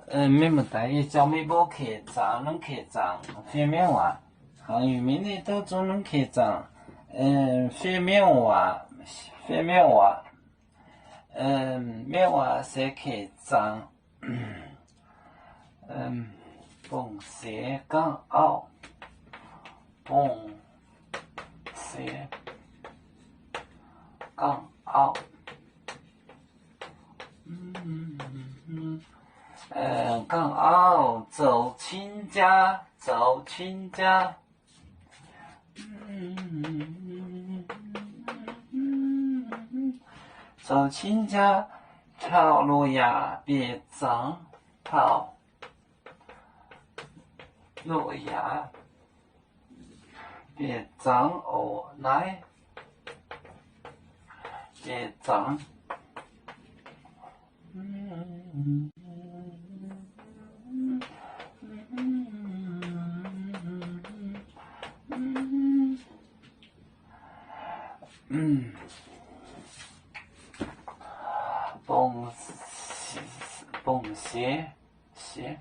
Mienh muoz-doic, yie jauv meih mbuo keh zaangc, norm keh zaangc fim miuv waac. Hnangv yie mingh naaiv duqv zungv norm keh zaangc fim miuv waac, fim miuv waac, miuv waac se keh zaangc. Bongc seix gangv auv, bongc seix gangv auv. Gangv auv zoux cingv jaav, zoux cingv jaav. Zoux cingv jaav taux loz-yaac bieqc zaangc, taux loz-yaac bieqc zaangc oc naaiv, bieqc zaangc. Bongc seix, seix,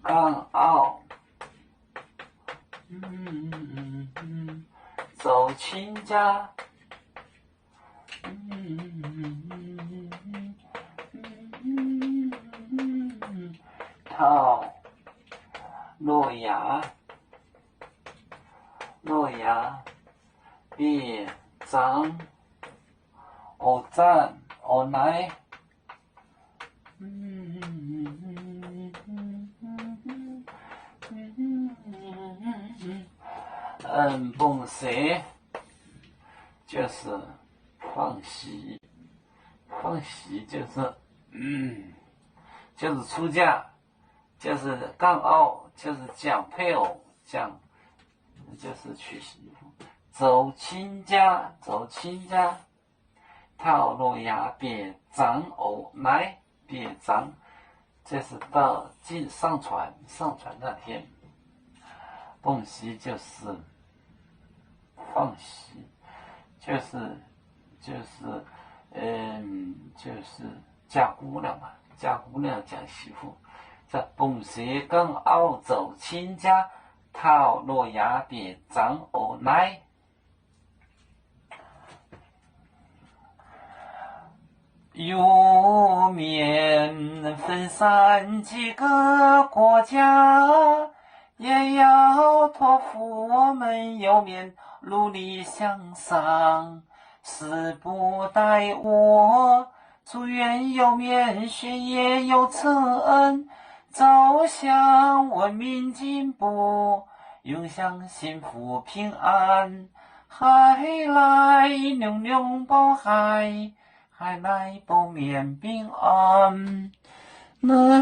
gangv auv, zoux cingv jaav taux loz-yaac, loz-yaac bieqc zaangc oc, zanc oc naaiv. Bongc seix 就是放洗，放洗就是，就是出嫁，就是 gangv auv，就是讲配偶，讲，就是娶媳妇。Zoux cingv jaav, zouz cingv jaav taux loz-yaac bieqc zaangc oc naaiv, bieqc zaangc. 这是到上船，上船那天。Bongc seix 就是放洗，就是，就是，嗯，就是嫁姑娘嘛，嫁姑娘讲媳妇。在 bongc seix gangv auv zoux cingv jaav taux loz-yaac bieqc zaangc oc naaiv. 有面分散几个国家，也要托付我们有面努力向上，死不带我，祝愿有面学业有成，朝向文明进步，永享幸福平安。海来流流报海， 海来报面平安。来来